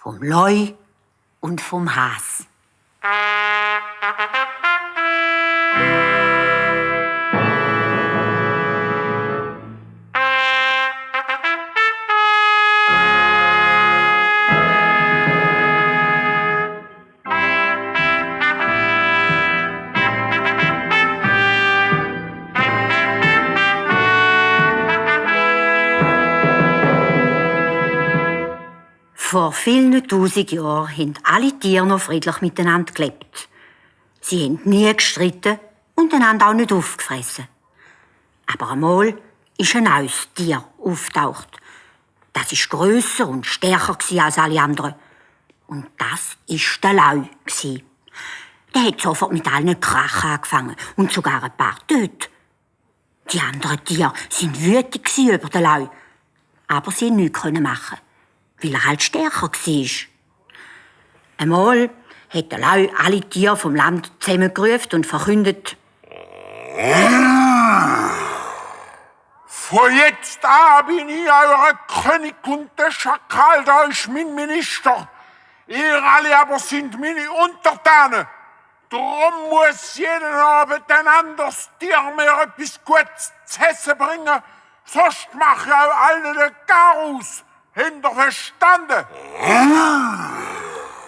vom Leu und vom Has. Vor vielen tausend Jahren haben alle Tiere noch friedlich miteinander gelebt. Sie haben nie gestritten und einander auch nicht aufgefressen. Aber einmal ist ein neues Tier aufgetaucht. Das war grösser und stärker als alle anderen. Und das war der Leu. Der hat sofort mit allen Krachen angefangen und sogar ein paar tötet. Die anderen Tiere waren wütend über den Leu. Aber sie konnten nichts machen, weil er halt stärker war. Einmal hat der Leu alle Tiere vom Land zusammengerufen und verkündet: Von jetzt an bin ich euer König und der Schakal da ist mein Minister. Ihr alle aber sind meine Untertanen. Darum muss jeden Abend ein anderes Tier mir etwas Gutes zu essen bringen, sonst mache ich auch allen den Garaus. Habt ihr verstanden?